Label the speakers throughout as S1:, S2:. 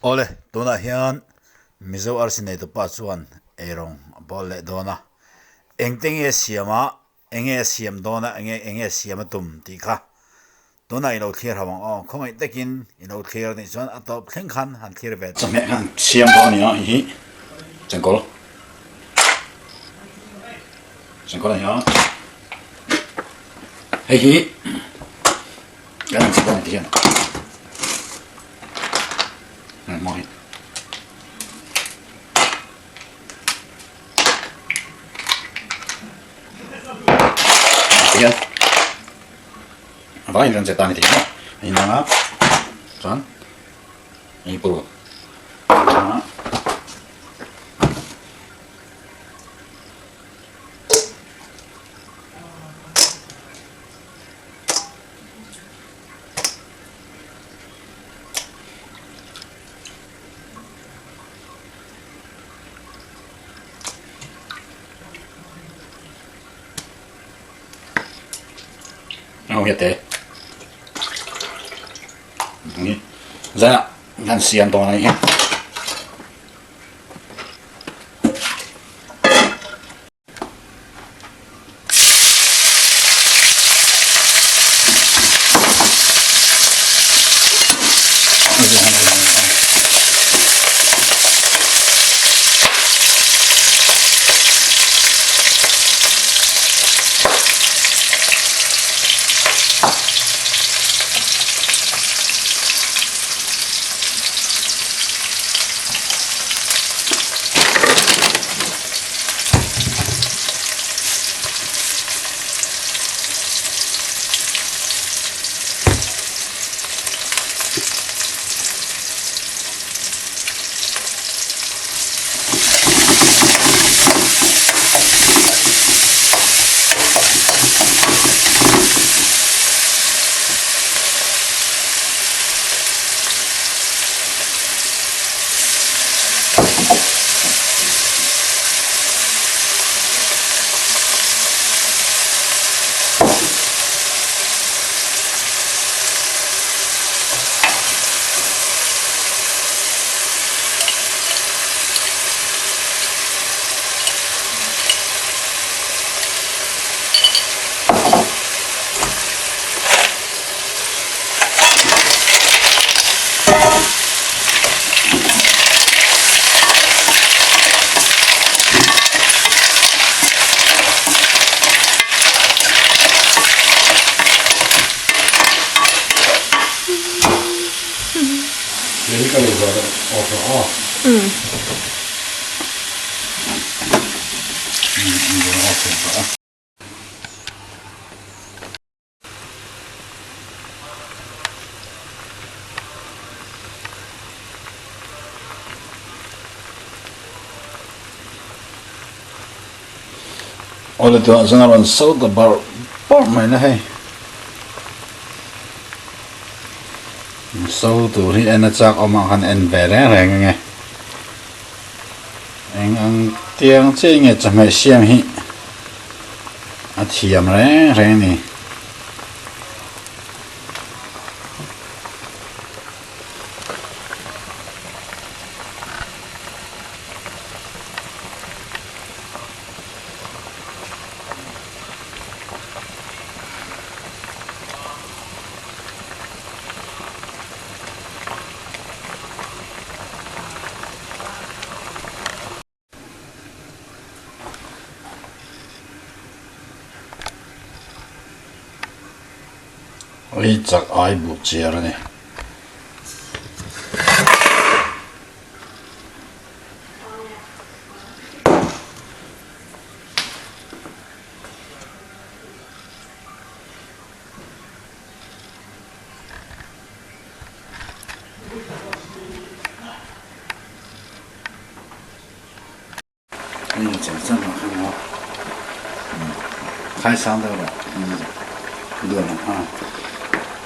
S1: Awle, tunah hian Mizo arsi neitupa chuan eirawng a bawl leh dawn a, engte nge siam a, enge a siam dawn a, enge enge siam a tum tih kha tunah i lo thlir ho ang aw, khawngaih takin i lo thlir anih chuan a tawp thleng khan han thlir ve.
S2: Chawhmeh khan siam dawn a ni a, hei hi chengkawl chengkawl a ni a, hei hi kan han chhe dawn ti hian. Vai in kan che ta ni thei maw a inang a chuan ei pawh a. Zan kan siam dawn a nih hi. Awle tunah chuan a rawn so ta barh barh mai na hei so tur hi en a chak awm ah khan en ve reng reng ange eng ang tiang chiah nge chawhmeh siam hi a thiam reng reng a ni. Hei chak ai buh chiar a ni.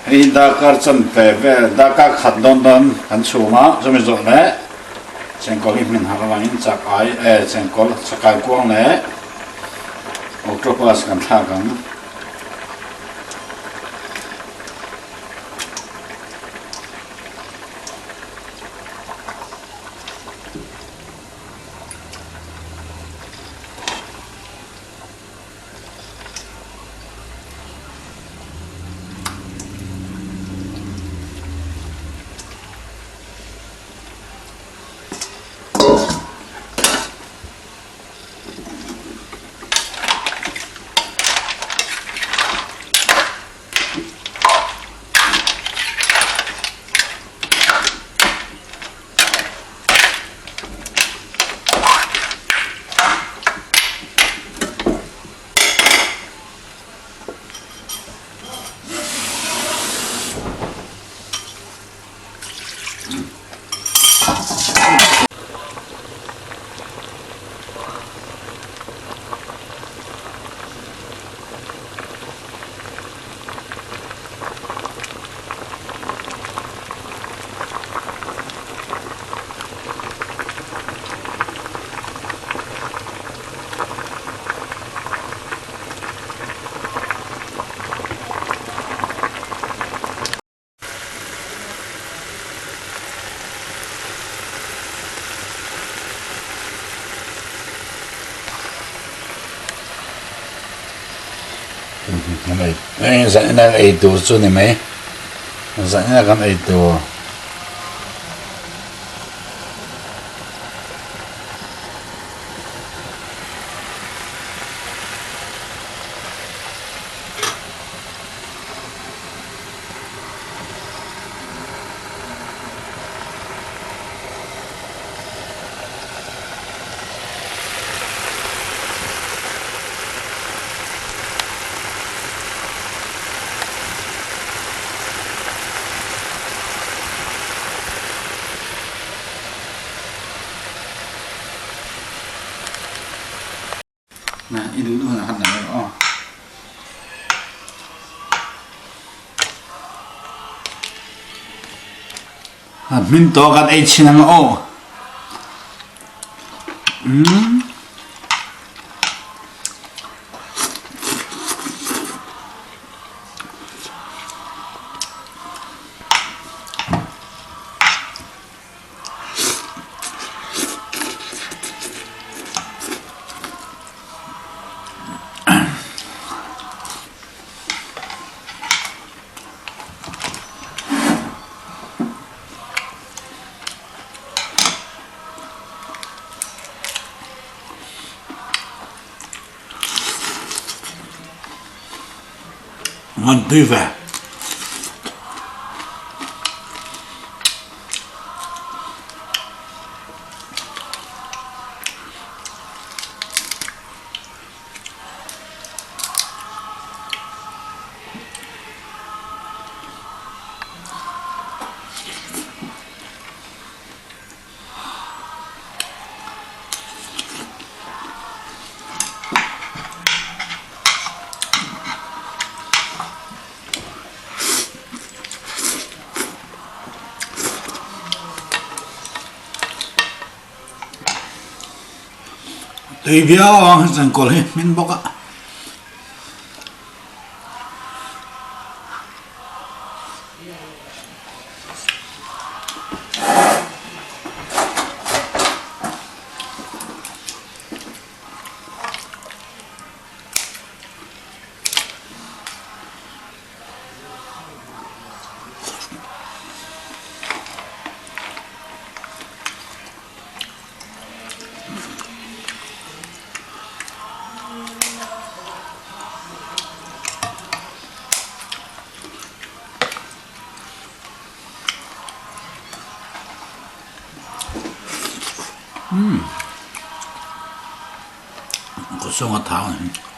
S2: Hei darkar chanve vel darkar khat dawn dawn kan chhum a chumi zawh leh chengkawl hi hmin har avangin chak ai eh chengkawl chakai kuang leh octopus kan thlak ang. Zan ina ei tur chu ni mai zan ina kan ei tur. I duh duh hunah khan la rawh aw. A hmin tawh kan ei chhin ang aw. Umm. Ngan tui ve. Tui viau ang changkawl hi hmin bawk a. Umm kawsawng a thau ang.